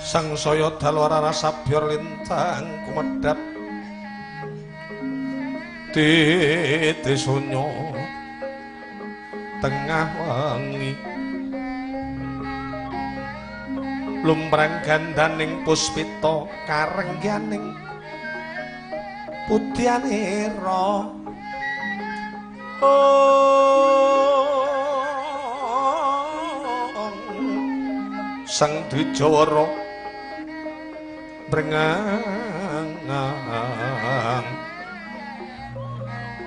Sangsaya dalu rasa sabyor lintang kumedhap titi sunyo tengah wengi lumrang gandaning puspita karengganing putyanira. Sang Dwijawara brengang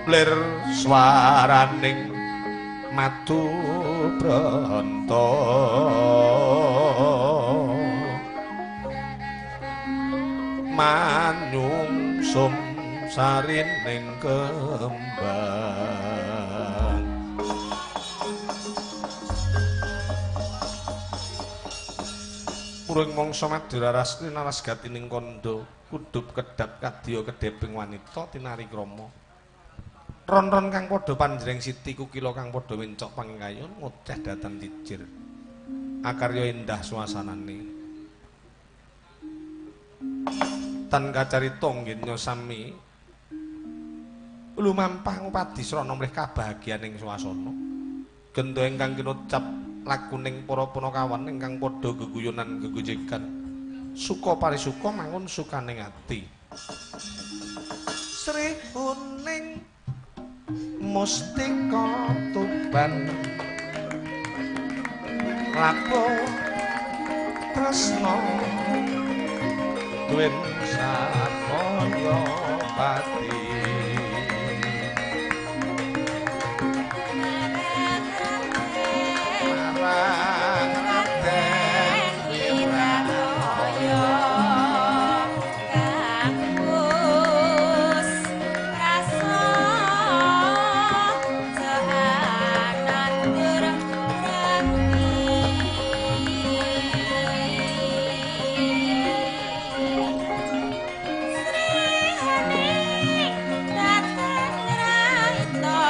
lir swaraning madu branta manyungsum sarining kembang. Puring mangsa Madura rasri naras gatining kandha kudup kedap kadya kedheping wanita tinari krama. Ron-ron kang padha panjreng siti kukila kang padha wencok pangkayun ngoceh datan cicir. Akarya indah suasanane. Tan kacarita nggenya sami lumampah ngupadi srana mrih kabahagianing swasana. Gendha ingkang kinocap lakuning para punakawan ingkang padha geguyonan gegojegan suka parisuka mangun sukaning ati. Sri Huning Mustika Tuban lapo tresna duwen sakaya pati. Marang Raden Wiranoyo kakus rasa jahanan tur rati. Sri Huning datan raita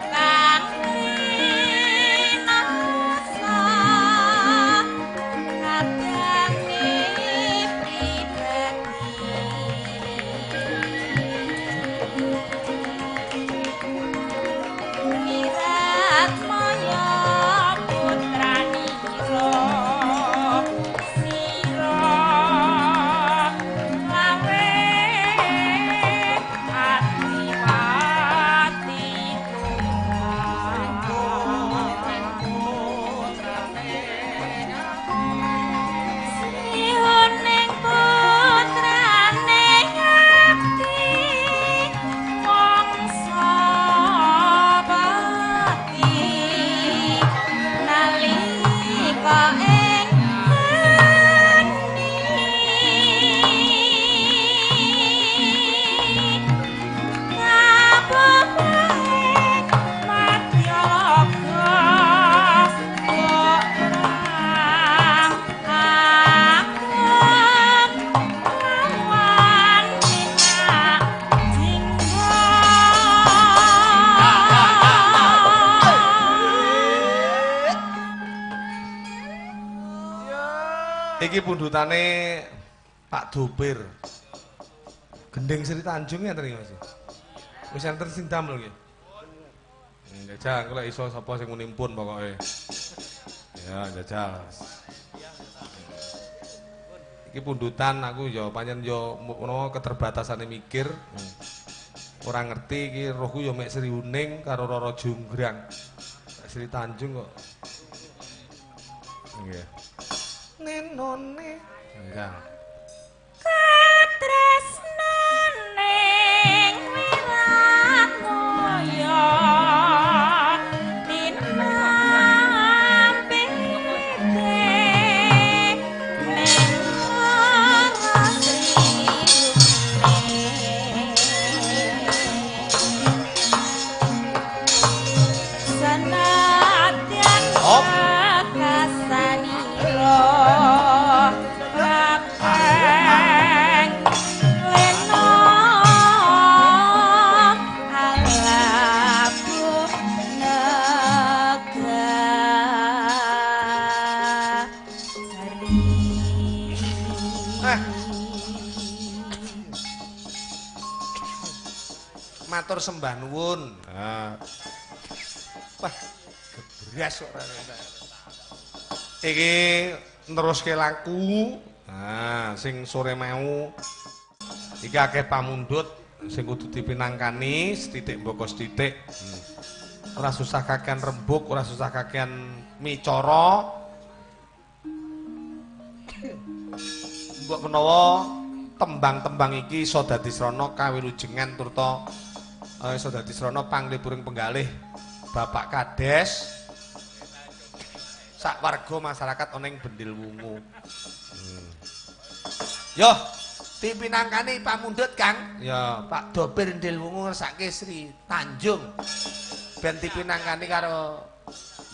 kang rinasa kadange pribadi. Wiratmaya putranira sira lawe adipati Sri Huning putrane ngabdi mangsa pati nalika ing geni kapupuhing madyalaga kok perang agung lawan Minak Jingga. Iki pundhutane Pak Dopir. Gending Sri Tanjung enten iki Mas. Wis enten sing damel iki. Jajal engko lek iso sapa sing muni pun pokoke. Ya, jajal. Iki pundhutan aku ya pancen ya menawa keterbatasane mikir. Ora ngerti iki rohku ya mek Sri Huning karo Roro Jonggrang. Sri Tanjung kok. Nggih. Nenone. Ya. Katresnaning Wiratmaya tinampite ning Sri Huning senadyan Op. kasanira. Matur sembah nuwun. Nah. Wah, gebras kok ora. Iki neruske laku. Nah, sing sore mau iki akeh pamundhut sing kudu dipinangkani sethithik mbaka sethithik. Ora susah kakean rembug, ora susah kakean micara. Mbok menawa tembang-tembang iki iso dadi srana kawilujengan turta iso dadi srana panglipuring penggalih Bapak Kades sak warga masyarakat ana ing Bendil Wungu. Yo, dipinangkani pamundhut Kang. Ya, Pak Dobir Bendil Wungu ngersake Sri Tanjung. Ben dipinangkani karo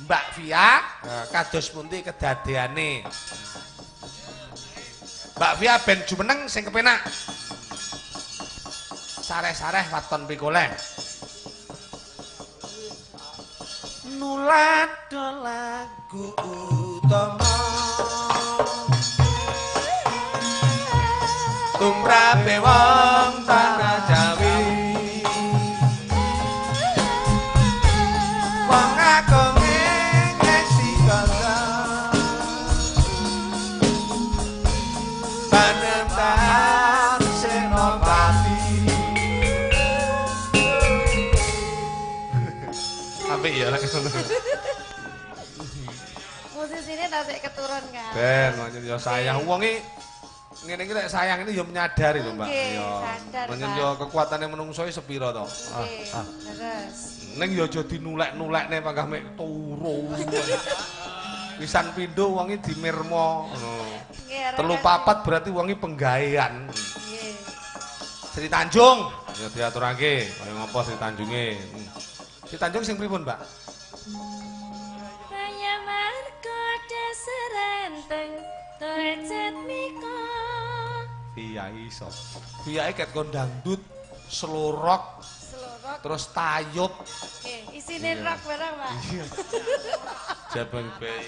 Mbak Via, kados pundi kedadeane. Mbak Via ben jumeneng sing kepenak. Sareh-sareh waton pikoleh. Nulado lagu utama tumrape wong tanah Jawi, wong agung ngesi kala panembahan Senopati. Apik ya lek ngono. Musisine tasik keturun kan. Ben, pancen ya sayang wong iki ngene iki lek sayang ini ya menyadari lho, Mbak. Ya pancen ya kekuatane menungso iki sepira to. Nggih, leres. Ning ya aja dinulek-nulekne panggah mek turu. Pisan pindho wong iki dimirma ngono. Telu papat berarti wong iki penggawean. Nggih. Sri Tanjung ya diaturake kaya ngopo Sri Tanjunge. Sri Tanjung sing pripun, Mbak? Raya marga deserenteng torecet mika. Iya iso. Piyake ket kon dangdut, slow rock, terus tayub. Oke, isine rock barang, Pak. Iya. Jabang bae.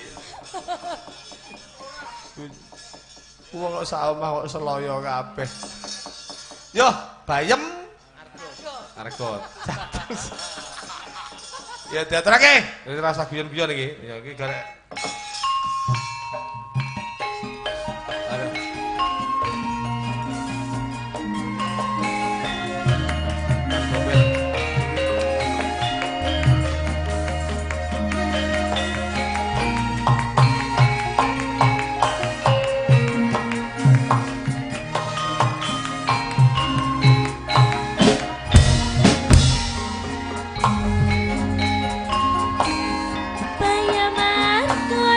Wong kok sak omah kok seloyo kabeh. Yo, bayem Argo. Ya diaturake. Wis rasa guyon-guyon iki. Ya iki garek. Aduh. Bayam marga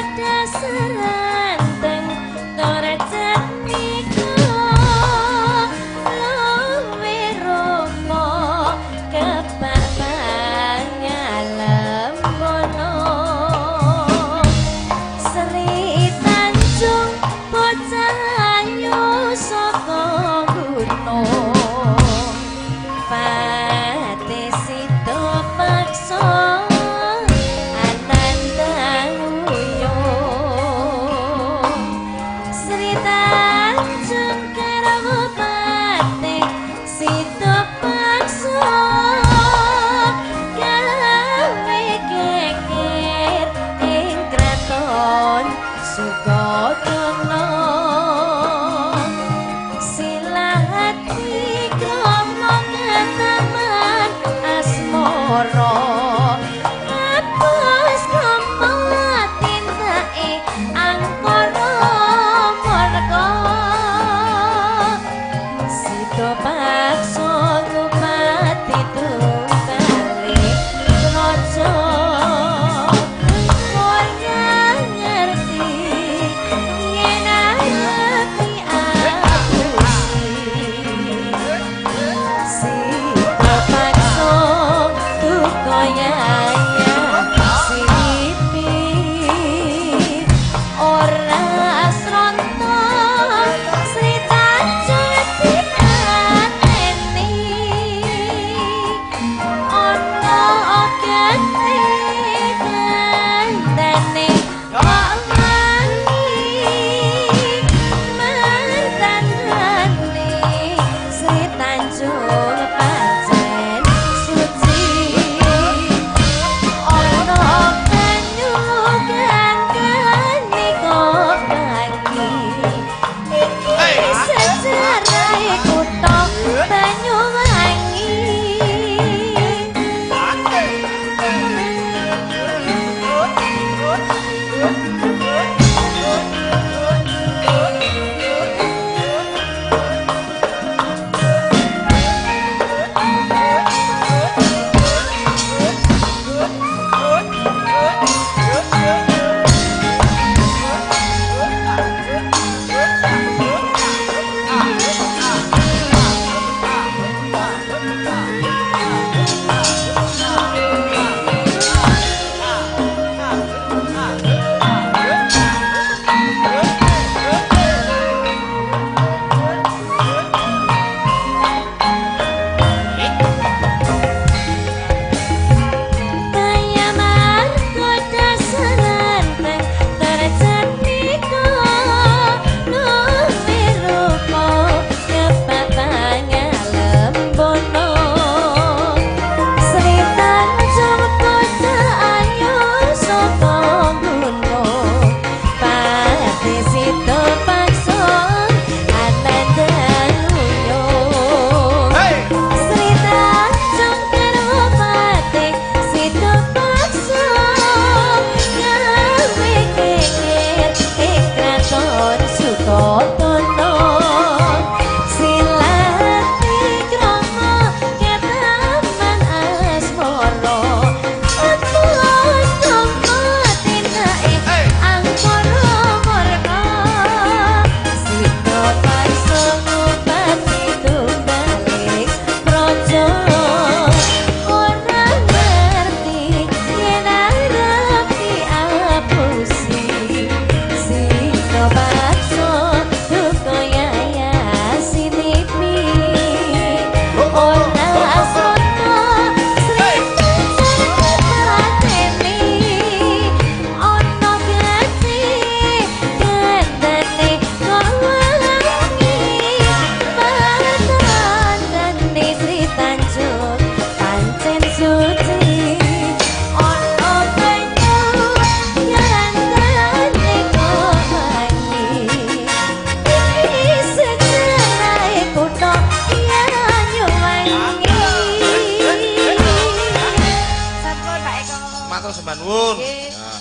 sembah nuwun. Nggih. Nah.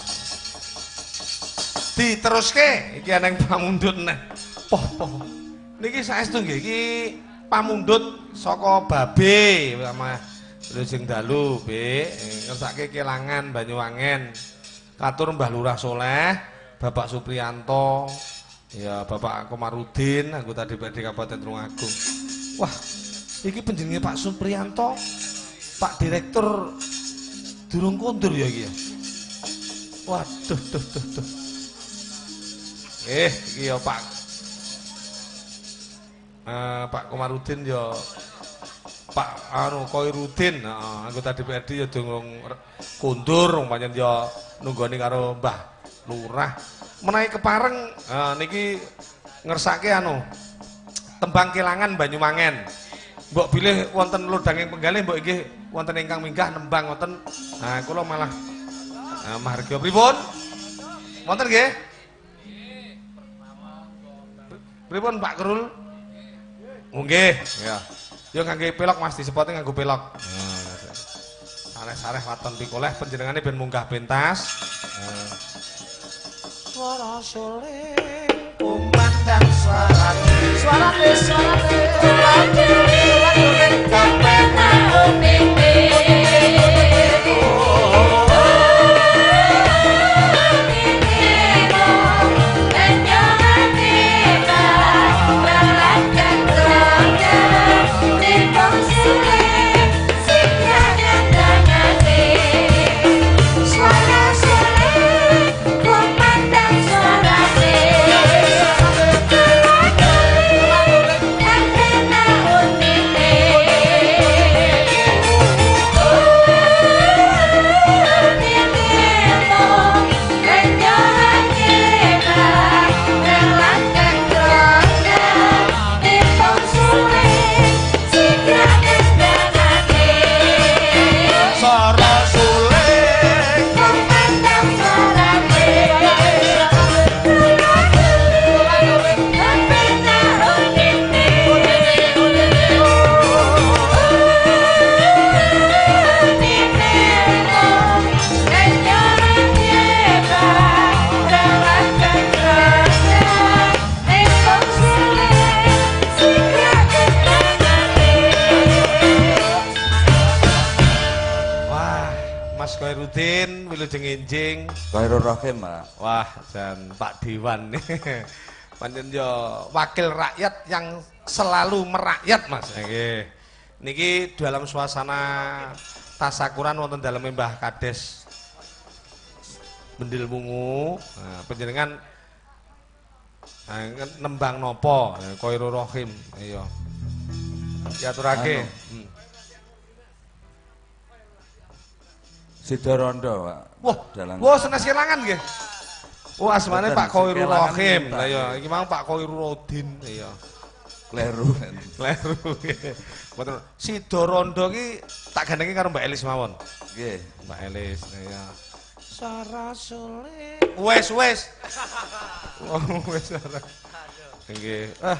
Diteruske iki ana pamundhut neh. Poh poh. Niki saestu nggih iki pamundhut saka babe sama Wilujeng dalu, Be. Ngersake kelangan Banyuwangen. Katur Mbah Lurah Soleh, Bapak Supriyanto, ya Bapak Komarudin, anggota DPRD Kabupaten Tulungagung. Wah, iki panjenenge Pak Supriyanto, Pak Direktur durung kondur ya iki ya. Waduh, duh, duh, duh. Iki ya Pak. Pak Komarudin ya Pak anu Koirudin, anggota DPRD ya durung kondur, wong pancen ya nunggoni karo Mbah Lurah. Menawi kepareng niki ngersake anu tembang kelangan Banyuwangen. Mbok bilih wonten lodanging penggalih mbok inggih wonten ingkang minggah nembang wonten. Nah kula malah marga pripun? Wonten nggih? Pripun Pak Kerul? Nggih, ya. Ya ngangge pelok Mas, disepote nganggo pelok. Sareh-sareh waton pikoleh panjenengane ben munggah pentas. Swara suling kumandang suarane. Suarane suarane Wilujeng enjing Khairul Rahim, Pak. Wah, jan Pak Dewan. Pancen yo wakil rakyat yang selalu merakyat, Mas. Nggih. Niki dalam suasana tasakuran wonten daleme Mbah Kades Bendil Wungu. Nah, panjenengan nembang nopo Khairul Rahim. Iya. Diaturake. Sidorondo, Pak. Wah, wah senes kelangan nggih. Oh, asmane Pak Khairul Rahim. Lah ya, iki mang Pak Khairul Rodin. Iya. Kleru. Kleru. Mboten. Sidorondo iki tak gandenge karo Mbak Elis mawon. Nggih, Mbak Elis. Iya. Sara sulit. Wes, wes. Oh, wes ora. Nggih. Ah.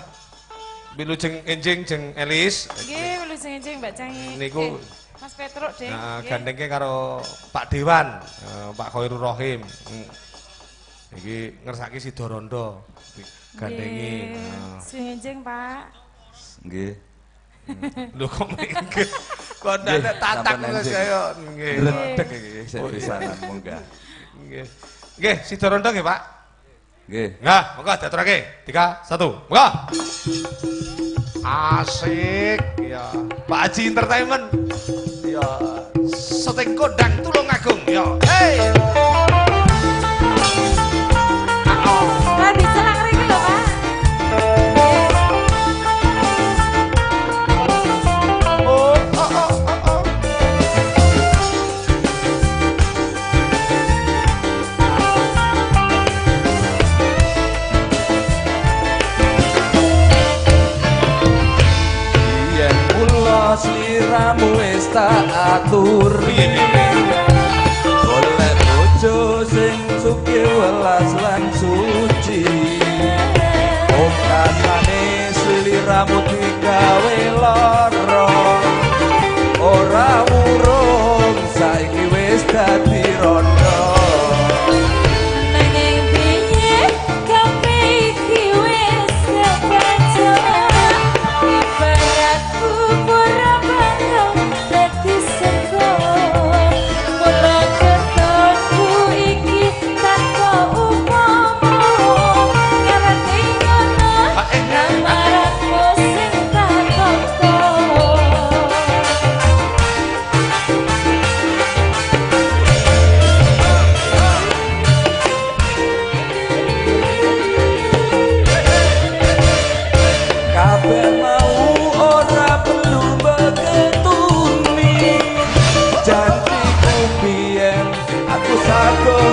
Wilujeng enjing jeng Elis. Nggih, wilujeng enjing Mbak Cangi. Niku Mas Petruk, Ding. Nah, gandengke karo Pak Dewan, Pak Khairul Rahim. Iki ngersake Sidorondo. Gandengi. Sing enjing, Pak. Nggih. Lho kok nggih. Kok ndak tatak wis kaya nggih. Gledek iki sik pisanan munggah. Nggih. Nggih, Sidorondo nggih, Pak. Nggih. Nah, monggo diaturake. 3 1. Monggo. Asik ya. Pak Haji Entertainment. Ya, syuting kondang Tulungagung ya. Hey. Lah dicelang riki lho, Pak. Oh, oh, oh, oh, oh. Yen kula sliramu wis tak atur. Golek bojo sing sugih welas lan suci. Pungkasane sliramu digawe lara. Ora wurung saiki wis dadi rondo.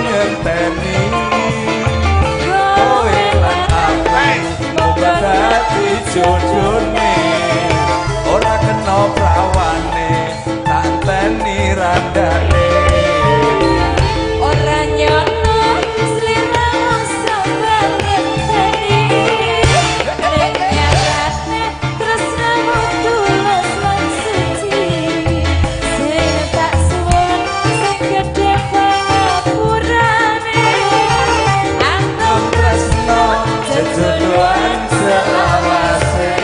ngenteni. Kowe lan aku muga dadi jodone, ora kena prawane tak enteni randane. Ora nyono sliramu sabar ngenteni, ning nyatane tresnamu tulus lan suci. Sing tak suwun sing gedhe pangapurane, antum Tresno jejodohan selawase.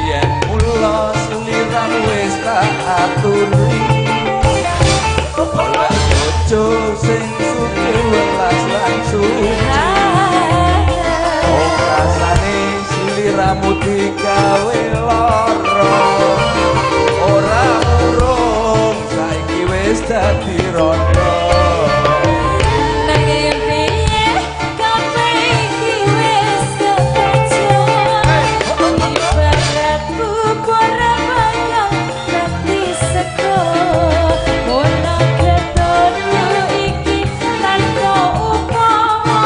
Yen mula sliramu wis tak aturi, golek bojo sing sugih welas lan suci. Oh rasane sliramu digawe lara, ora urung saiki wis dadi rondo. Nanging piye kabeh iki wis kepancen, ibarat bubur bakal dadi sego. Mula ketemu iki tanpa upama,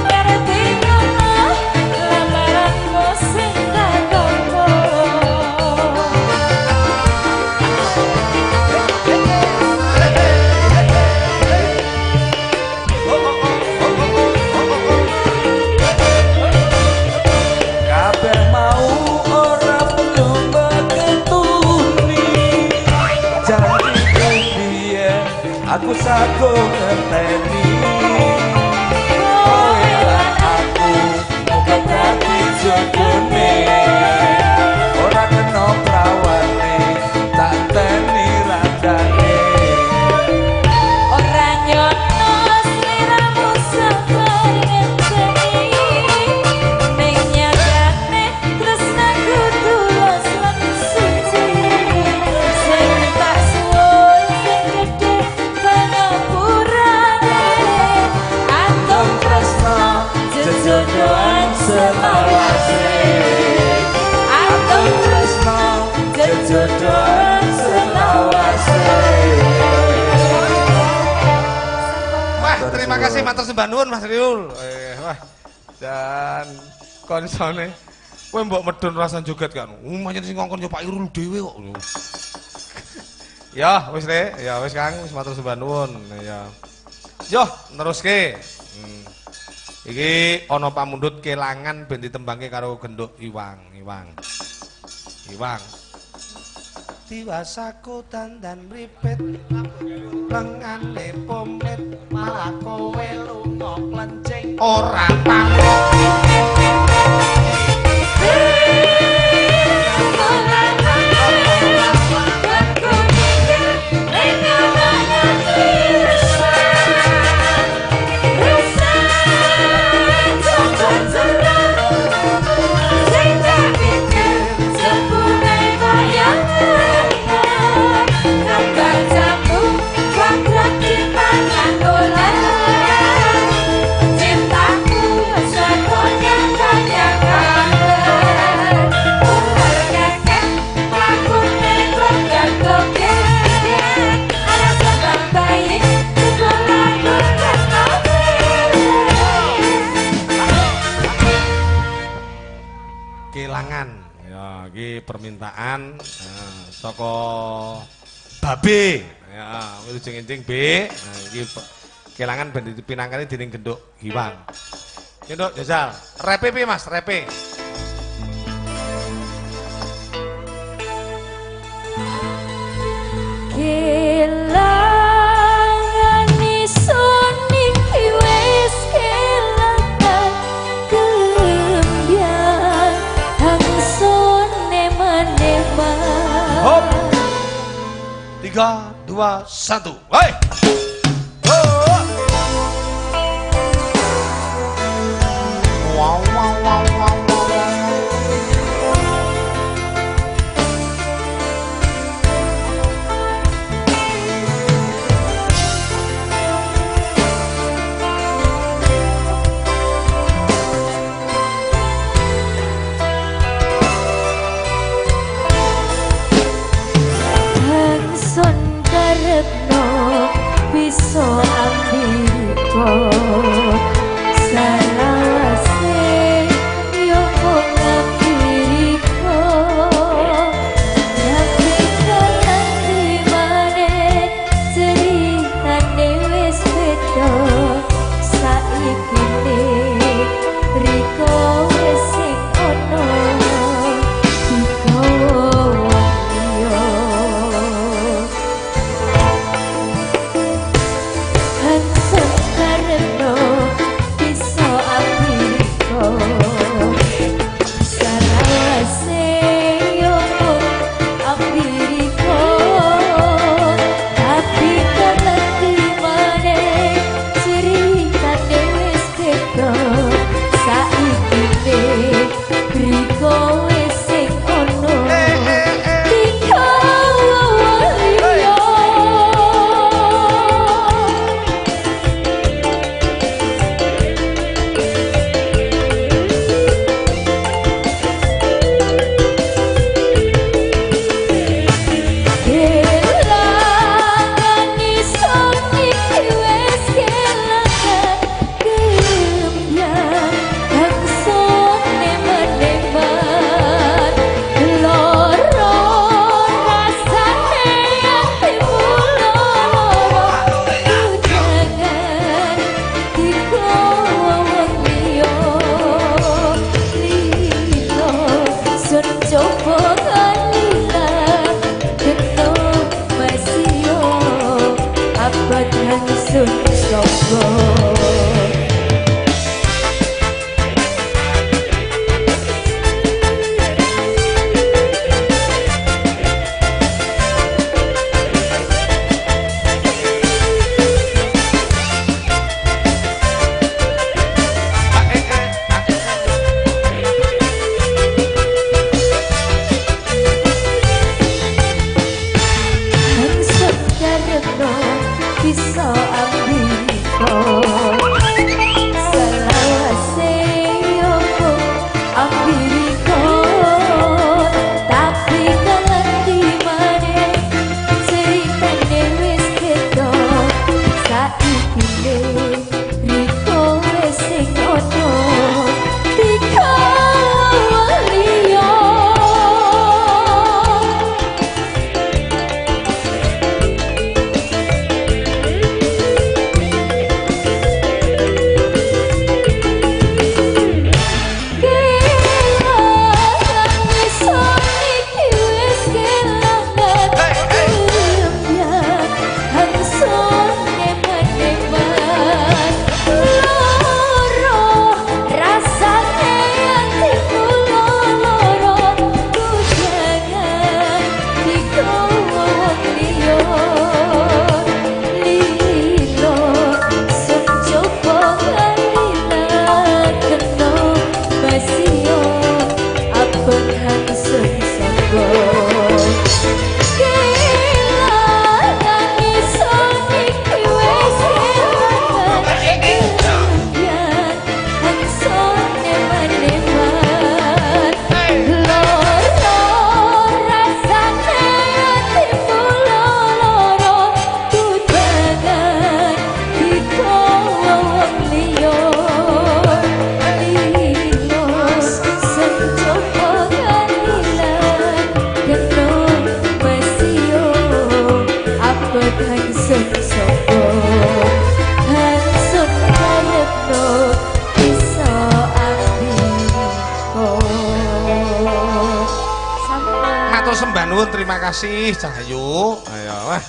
ngerti ngono lamaranmu sing tak tampa. Kabeh mau ora perlu meketuni, janjiku biyen aku sagung ngenteni. Kowe lan aku muga dadi jodone, ora kena prawane tak enteni randane. Ora nyono sliramu sabar ngenteni, ning nyatane tresnaku tulus lan suci. Sing tak suwun sing gedhe pangapurane, antum Tresno jejodohan selawase. Antum Tresno jejodohan selawase. Wah, terima kasih matur sembah nuwun Mas Riul. Wah. Dan konsone kowe mbok medun rasa joget kan. Pancen sing ngongkon yo Pak Irul dhewe kok. Ya, wis Le, ya wis Kang, wis matur sembah nuwun. Ya. Yo, neruske. Iki ana pamundhut kelangan ben ditembangke karo genduk Iwang, Iwang. Iwang. Diwasaku dandan mripit, lengane pomit, malah kowe lunga klencing ora pamit. Cintaku sekonya Kelangan. Ya, iki permintaan saka Babe. Ya, wilujeng enjing B. Nah, iki kelangan ben dipinangkani dening genduk Giwang. Genduk jajal. Repe piye Mas? Repe. Kelangan isun iki wis kelangan kembyang hangsone maneh. Hop. 3, 2, 1. Hei. Wow wow wow wow wow. Riko wis sing ono digawa liya. Kelangan isun iki wis kelangan gembyang hangsun neman-neman loro rasane atimu loro jangan digawa wong liya lilo sun coba kalilah kena masio abad hangsun coba. Hangsun karena bisa ambika selawase yo ambika tapi kelenti maneh ceritane wis beda saiki Riko wis sing ono digawa liya. Kelangan isun iki wis kelangan gembyang hangsun neman-neman loro rasane atiku loro ku jangan digawa wong liya lilo sun coba kalilah kena masio abot hangsun sapa. Kelangan isun iki wis kelangan gembyang hangsun neman-neman loro rasane atimu loro ku jangan digawa wong liya lilo sun coba kalilah kena masio abot hangsun sapa hangsun karepno bisa ambika. Sampun. Matur sembah nuwun, terima kasih Cahayu. Ayo wah.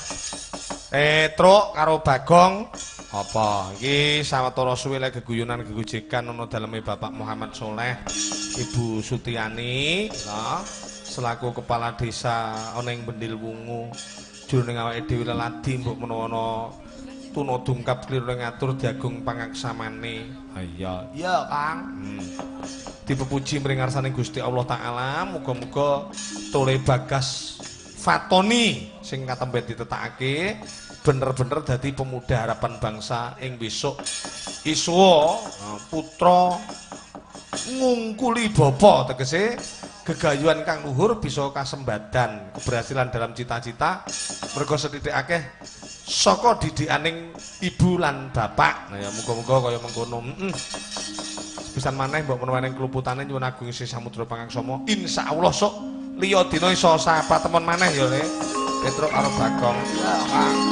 Truk karo Bagong apa iki sawetara suwe lek geguyonan gegojekan ana daleme Bapak Muhammad Soleh, Ibu Sutiani, ya, selaku kepala desa ana ing Bendil Wungu. Jroning awake dhewe leladi mbok menawa ana tuna dungkap kliru ngatur diagung pangaksamane. Ha iya. Iya, Kang. Dipepuji mring ngarsane Gusti Allah Taala, muga-muga Tole Bagas Fatoni sing katembe ditetakake bener-bener dadi pemuda harapan bangsa ing besok isuwa putra ngungkuli bapa, tegese gegayuhan kang luhur bisa kasembadan keberhasilan dalam cita-cita mergo sethithik akeh saka didikaning ibu lan bapak. Nah ya muga-muga kaya mengkono. Sepisan maneh mbok menawa ning kluputane nyuwun agung isih samudra pangaksama. Insyaallah sok liya dina iso sapa temon maneh ya Le. Petruk karo Bagong. Ya, Kang.